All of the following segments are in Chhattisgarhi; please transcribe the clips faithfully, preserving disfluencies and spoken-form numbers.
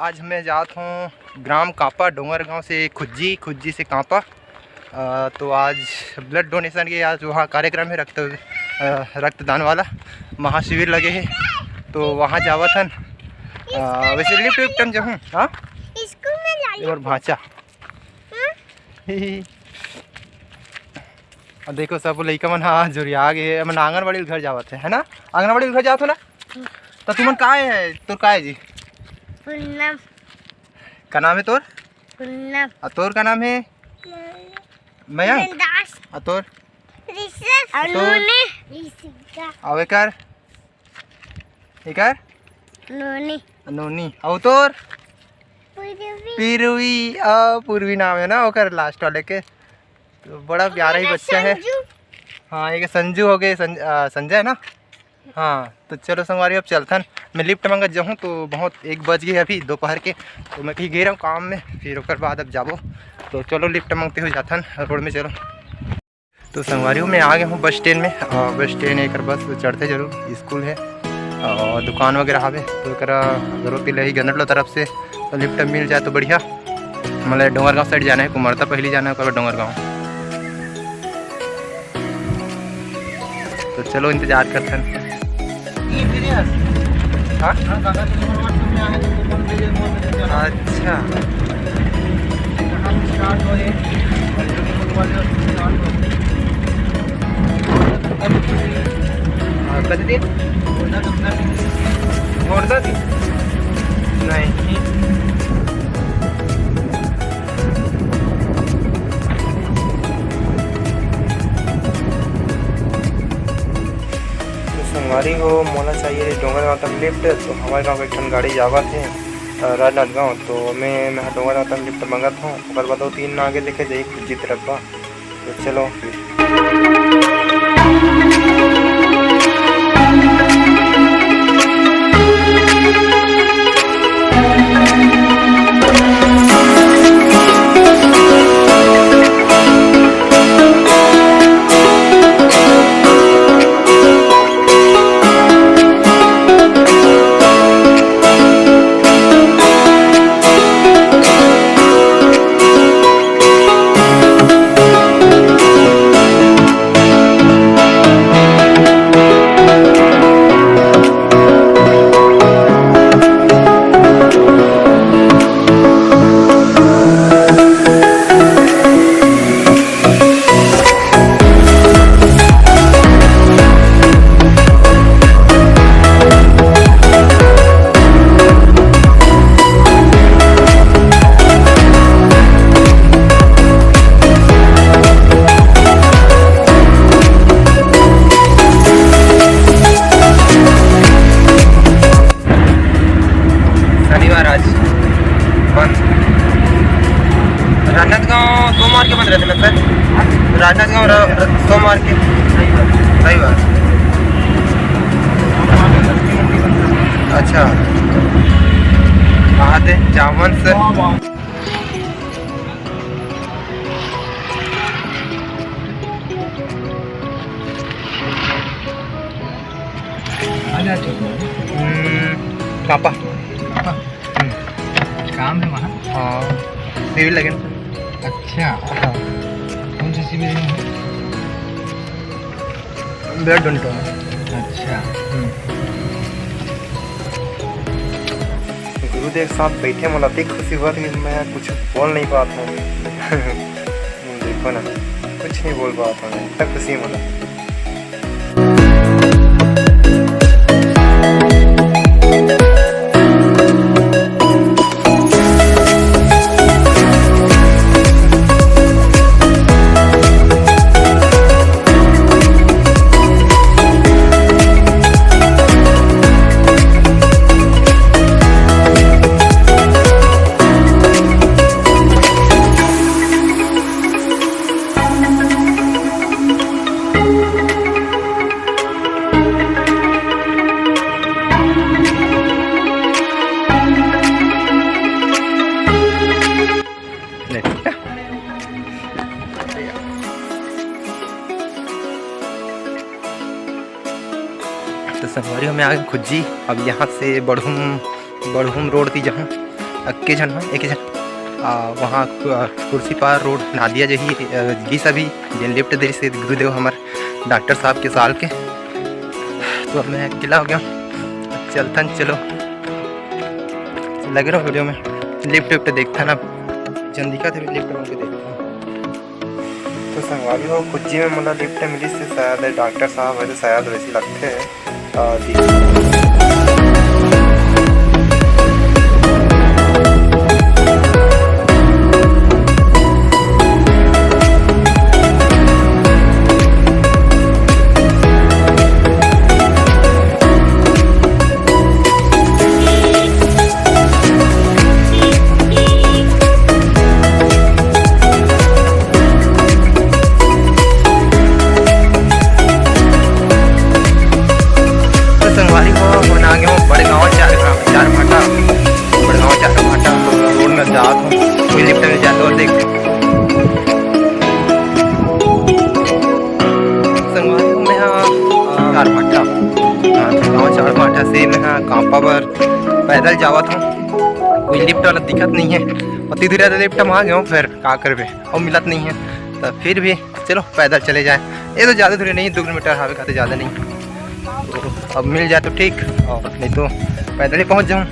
आज मैं जात हूँ ग्राम कांपा, डोंगरगांव से खुज्जी, खुज्जी से कांपा। अ, तो आज blood donation के आज वहाँ कार्यक्रम है, रक्त, अ, रक्तदान वाला महाशिविर लगे है, तो वहाँ जावत हन। अ, वैसे लिफ्ट विफ्ट में जाहूँ, हाँ? इसको मैं ला एक बार भांचा। और देखो, सब लइका मन हा जुरिया गे हे। हमन आंगनबाड़ी घर जावत है, है ना? आंगनबाड़ी घर जावत हो ना? तो तुमन काय है, तोर काय जी? पूनम। का नाम है तोर? पूनम। आ तोर का नाम है? मयंक। मयंक। दास। आ तोर? ऋषभ। तो अनूनी। ऋषिका। अउ एकर? एकर? नोनी। नोनी। अउ तोर? पूर्वी। पूर्वी। आ, पूर्वी नाम है ना ओकर लास्ट वाले के। तो बड़ा प्यारा ही बच्चा है। संजू। हाँ, एक संजू हो गए, सं-, आ, संजय ना। हाँ, तो चलो संगवारी, अब चलथन। मैं लिफ्ट मंगत जाहूँ तो बहुत एक बज गए अभी दोपहर के, तो मैं कहीं गए रहूँ काम में, फिर ओकर बाद अब जाबो। तो चलो लिफ्ट मंगते हुए जाथन रोड में, चलो। तो संगवारी हो, मैं आ गया हूँ बस स्टैंड में। अ, बस स्टैंड एकर बस चढ़ते जरूर, स्कूल है और दुकान वगैरह हवे, तो एकरा जरूरत ही रही गनटलो तरफ से, तो लिफ्ट मिल जाए तो बढ़िया। मतलब डोंगरगांव साइड जाना है, कुमरता पहली जाना है, ओकर बाद डोंगरगांव। तो चलो इंतजार करथन। हाँ? अच्छा। हाँ, कति दिन? नहीं। तो संगवारी हो, मोला चाहिए डोंगरगांव तक लिफ्ट। तो हमारे गांव के एक ठन गाड़ी जावत है, अ, राजनांदगांव। तो मैं, मैं डोंगरगांव तक लिफ्ट मंगत हूँ, ओकर बाद दो तीन आगे लेके जाइए खुज्जी तरफ बा। तो चलो फिर। शनिवार आज बंद। राजनांदगांव सोमवार के बंद रहते ना सर? राजनांदगांव र-, र-, सोमवार के, रविवार। अच्छा, आते जावन सर। आ जा, ठीक है। हम्म, कापा। कापा? हम्म। कुछ काम है वहाँ? हाँ, सिविल लगे ना। अच्छा। हाँ। कौन से सिविल में है? ब्लड डोनेट होना। अच्छा। हम्म। गुरुदेव साथ बैठे, मोला अति खुशी हुआ कि मैं कुछ बोल नहीं पाता हूँ। देखो ना, कुछ नहीं बोल पाता हूँ, इतना खुशी है मोला। तो संगवारी हो, मैं आ गया खुज्जी। अब यहाँ से बढ़ूँ, बढ़ूँ रोड की जहाँ अक्के झन ह, एके झन, आ, वहाँ कु-, कुर्सीपार रोड नादिया जही, अ, गिस अभी, जेन लिफ्ट दे से गुरुदेव हमर डॉक्टर साहब के साल के। तो मैं अकेला हो गया, चलथन, चलो लगे रहो वीडियो में। लिफ्ट विफ्ट देखथन, अब जन दिखत हे लिफ्ट में, देखथन। तो संगवारी हो, कुज्जी में मोला लिफ्ट मिलिस हे, शायद डॉक्टर साहब है तो शायद वैसे लगथे। आ, जी। तो संगवारी हो, हमन आ गे हों बड़गांव चार, चार भाटा, बड़गांव चार भाटा रोड में जात हों, कोई लिफ्ट मिल जाए तो देख। संगवारी हो, मैं हा, आ, चार भाटा, हाँ, बड़गांव चार भाटा से मैं हा कांपा बर पैदल जावत हों, कोई लिफ्ट वाला दिखत नहीं है, अति दूरिहा ले लिफ्ट में आ गे हों, फिर का करबे, अउ मिलत नहीं है, तो फिर भी चलो पैदल चले जाए। ये तो ज़्यादा दूरी नहीं, दो किलोमीटर हावे, खाते ज़्यादा नहीं। तो अब मिल जाए तो ठीक, और नहीं तो पैदल ही पहुँच जाऊँ।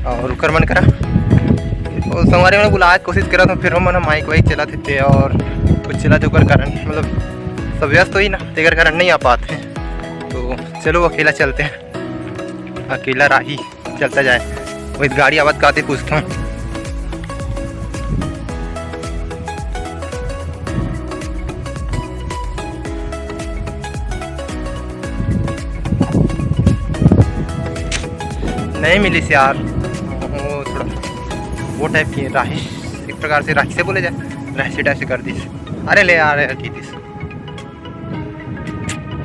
और ओकर मन करा, तो संगवारी मन बुलाए के कोशिश करा, तो फिर हमन माइक वाइक चलात हे ते और कुछ चलात हे, ओकर कारण मतलब सब व्यस्त होही ना, तेकर कारण नहीं आ पात हे। तो चलो अकेला चलते हैं, अकेला राही चलता जाए। वही गाड़ी आवत काते पूछता हूँ। नहीं मिलिस यार, वो थोड़ा वो टाइप की राहिश, एक प्रकार से राहिश से बोले जाए, राहिश टाइप से कर दिस। अरे ले यार, की दिस।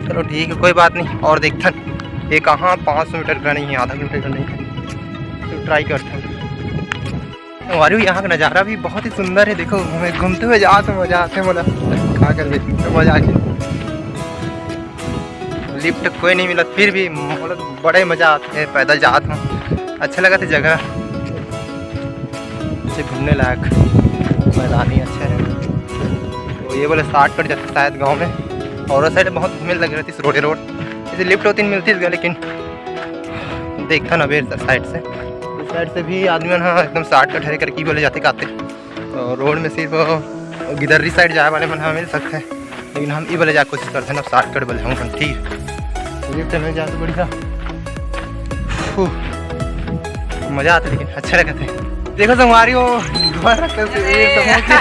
चलो ठीक है, कोई बात नहीं, और देखथन ये कहाँ पाँच सौ मीटर का नहीं है, आधा किलोमीटर का नहीं है, तो ट्राई करथन। अरे यहाँ का नज़ारा भी बहुत ही सुंदर है। देखो, मैं घूमते हुए जात हों, मज़ा आथे मोला, का करबे, तो मज़ा आके। लिफ्ट कोई नहीं मिला, फिर भी मतलब बड़ा ही मज़ा आथे, पैदल जात हों, अच्छा लगथे जगह। अच्छे घूमने लायक मैदान ही अच्छा है। तो ये वाला शॉर्टकट जाथे शायद गाँव में, और उस साइड बहुत घूमे लगे रहती रोडे रोड, जैसे लिफ्ट होती मिलती है, लेकिन देखथन अबे साइड से, इस साइड से भी आदमी मन ह एकदम शॉर्टकट हरे करके बोले जाते काते। तो रोड में सिर्फ गिदर्री साइड जाए वाले मन ह मिल सकथे, लेकिन हम ई वाले जाए कोशिश करथन, अब शॉर्टकट वाले हम, ठीक। तो लिफ्ट में जाए तो बढ़िया। फू, मज़ा आथे, लेकिन अच्छा लगथे। देखो संगवारी हो, दोबारा कल से ये समोसे,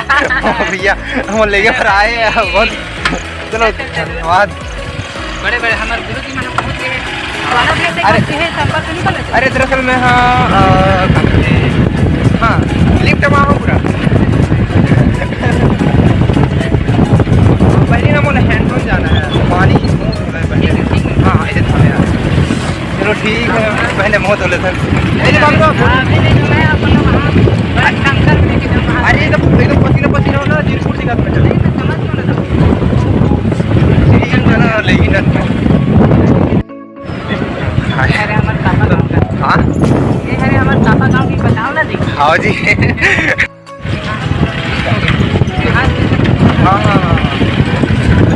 भैया, हम लेके पर आए हैं, बहुत, चलो, धन्यवाद। बड़े बड़े हमारे गुरु जी मन पहुंच गए। अरे, अरे, दरअसल मैं, हाँ, अ, हाँ, लिफ्ट में आऊँ पूरा। पहले ना मोला हैंडपंप जाना है, पानी बहुत हो रहा है पहले। हाँ, ऐसे था यार। चलो ठीक है, पहले बहुत हो लेते हैं। ऐसे बात करो। अरे, एकदम, एकदम पसीना पसीना हो रहा है, चिरकुट दिखा तुम्हें। ठीक है ना, लेकिन अरे, हमर काका गाँव का। हाँ? ये हरे हमर काका गाँव की, बताओ ना, देख। हाँ जी। हाँ, हाँ, हाँ।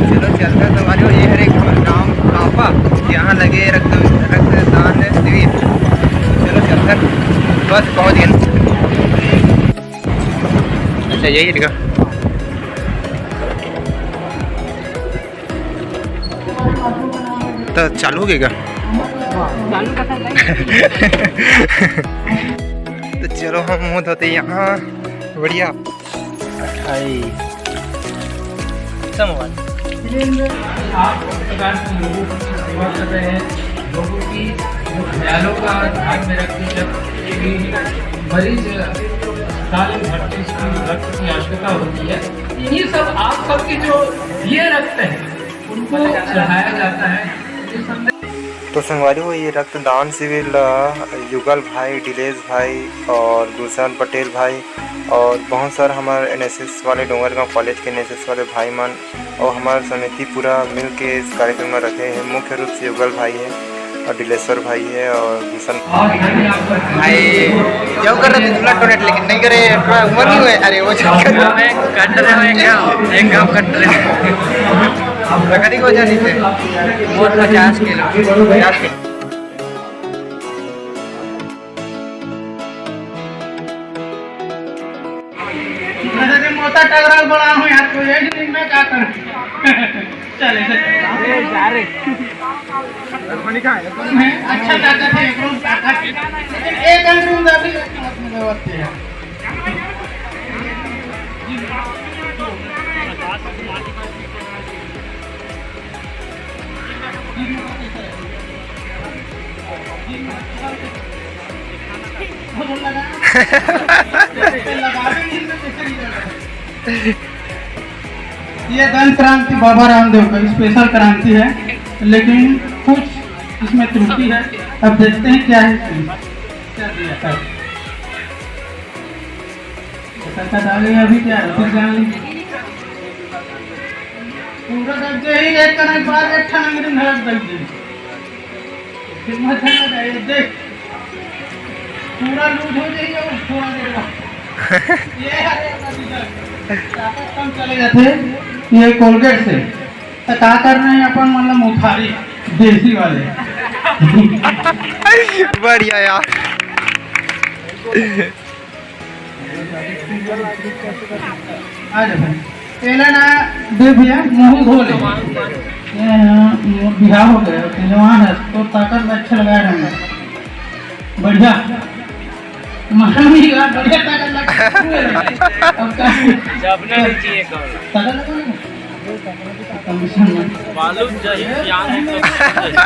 चलो, चलते हैं संगवारी हो। ये हरे हमर गाँव कापा, यहाँ लगे रक्त, रक्तदान शिविर। चलो, चलते हैं। बस पहुँच गए। अच्छा, यही रहेगा। तो चालू हो गया? हाँ, चालू का था। तो चलो, हम मुँह धोते यहाँ, बढ़िया। हाय। समझ। आप इस प्रकार के लोगों की सेवा कर रहे हैं, लोगों की जो ख्यालों का ध्यान में रखते हैं, जब भी मरीज अस्पताल में भर्ती, उसकी रक्त की आवश्यकता होती है, इन्हीं सब, आप सबके जो ये रक्त है, उनको चढ़ाया जाता है। तो संगवारी हो, ये रक्तदान शिविर ला युगल भाई, डिलेश भाई और गुलशन पटेल भाई और बहुत सारे हमारे एनएसएस वाले, डोंगरगांव कॉलेज के एनएसएस वाले भाई मन और हमारे समिति पूरा मिल के इस कार्यक्रम में रखे हैं। मुख्य रूप से युगल भाई है। और दिलेश्वर भाई है और मिशन भाई, क्यों कर रहे थे झूला टोनेट, लेकिन नहीं करे, थोड़ा उम्र नहीं हुए। अरे वो चक्कर में कट रहे हो, एक काम, एक काम कट रहे हो। प्रकृति को जानी थे। वो पचास किलो, पचास किलो। अरे मोटा टगरा बड़ा हूँ यार, कोई एज नहीं, मैं क्या करूँ? चले, चले। अच्छा ताकत है, एक रूम ताकत है। लेकिन एक अंग रूम अभी हाथ में दबाते हैं। ये दंत क्रांति बाबा रामदेव का स्पेशल क्रांति है, लेकिन कुछ इसमें त्रुटि है। अब देखते हैं क्या है इसमें। क्या दिया था? तो सरकार डालेगा अभी क्या है? फिर जान लीजिए। पूरा दब जाए, एक करने के बाद एक ठन अंग्रेज धड़क दब जाए। फिर मत धड़क जाए, देख। पूरा लूज हो जाइए और थोड़ा देर बाद। ये हरे ताकत कम चले जाते हैं, ये कोलगेट से। तो क्या कर रहे हैं अपन, मतलब, मुथारी देसी वाले। बढ़िया यार। आ जा भाई। पहला ना दे भैया, मुंह धो ले। ये, हाँ, बिहाव हो गया, जवान है, तो ताकत में अच्छा लगा रहे हैं। बढ़िया। मालूम नहीं यार, बढ़िया ताकत लगा। अब क्या? जबना नहीं चाहिए कौन? ताकत लगा ना? Condition में। मालूम चाहिए, ज्ञान है, सब कुछ चाहिए।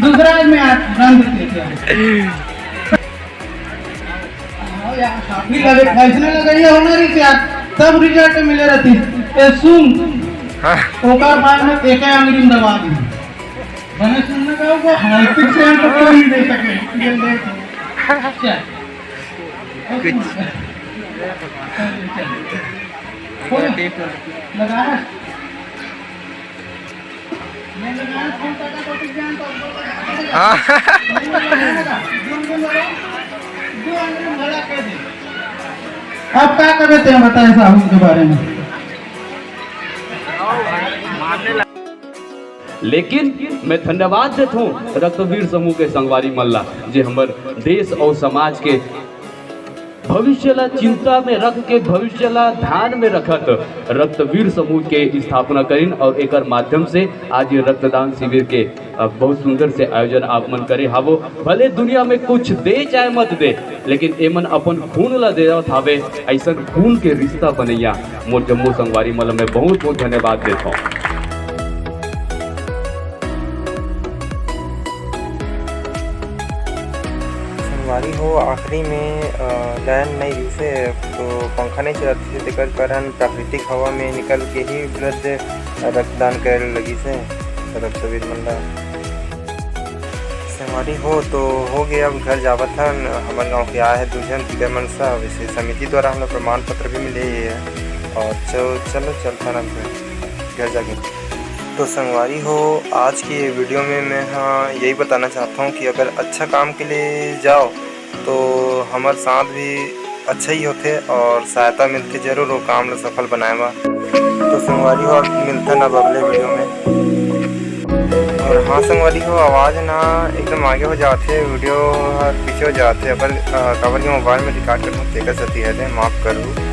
दूसरा में आप रंग देते हैं। हाँ यार, अभी लगे, ऐसने लगइया होना रहिस यार, तब रिजल्ट मिले रहतिस। ए सुन, हाँ। ओकर बाद में एके अंगुरी में दबा दी। बने सुनने का होगा, हाँ, फिर से हम तो कोई नहीं दे सके। ये देख। चल। कुछ। चल, चल। हो गया? लगा है? हाँ। अब का करते हैं, बताएं साहब उनके बारे में। लेकिन मैं धन्यवाद देत हूँ रक्तवीर समूह के संगवारी मन ला, जे हमर देश और समाज के भविष्य ला चिंता में रख के, भविष्य ला ध्यान में रखत रक्तवीर समूह के स्थापना करिन और एकर माध्यम से आज ये रक्तदान शिविर के, अ, बहुत सुंदर से आयोजन आप मन करे हावो। भले दुनिया में कुछ दे चाहे मत दे, लेकिन एमन अपन खून ला देवत हावे। ऐसन खून के रिश्ता बनैया मोर जम्मो संगवारी मन ला मैं बहुत बहुत धन्यवाद देत हूँ। संगवारी हो, आखिरी में, अ, लाइन नहीं रहिसे, तो पंखा नहीं चलत रहिसे, तेकर कारण प्राकृतिक हवा में निकल के ही blood रक्तदान करे लगिसे रक्तवीर मन ला। संगवारी हो, तो हो गया, अब घर जावत हन। हमर गांव के आए हैं दू झन पीकर मनसा, वैसे समिति द्वारा हमला प्रमाण पत्र भी मिले हे। और चलो, चलो चलथन अब घर जाके। तो संगवारी हो, आज की ये वीडियो में मैं, हाँ, यही बताना चाहता हूँ कि अगर अच्छा काम के लिए जाओ तो हमर साथ भी अच्छा ही होथे और सहायता मिलथे जरूर वो काम ला सफल बनाए बर। तो संगवारी हो, मिलथन अब अगले वीडियो में। और हाँ संगवारी हो, आवाज़ ना एकदम आगे हो जाथे, वीडियो हर पीछे हो जाथे, पर, अ, काबर के मोबाइल में रिकॉर्ड करहूँ तेकर सेती हे, माफ करू।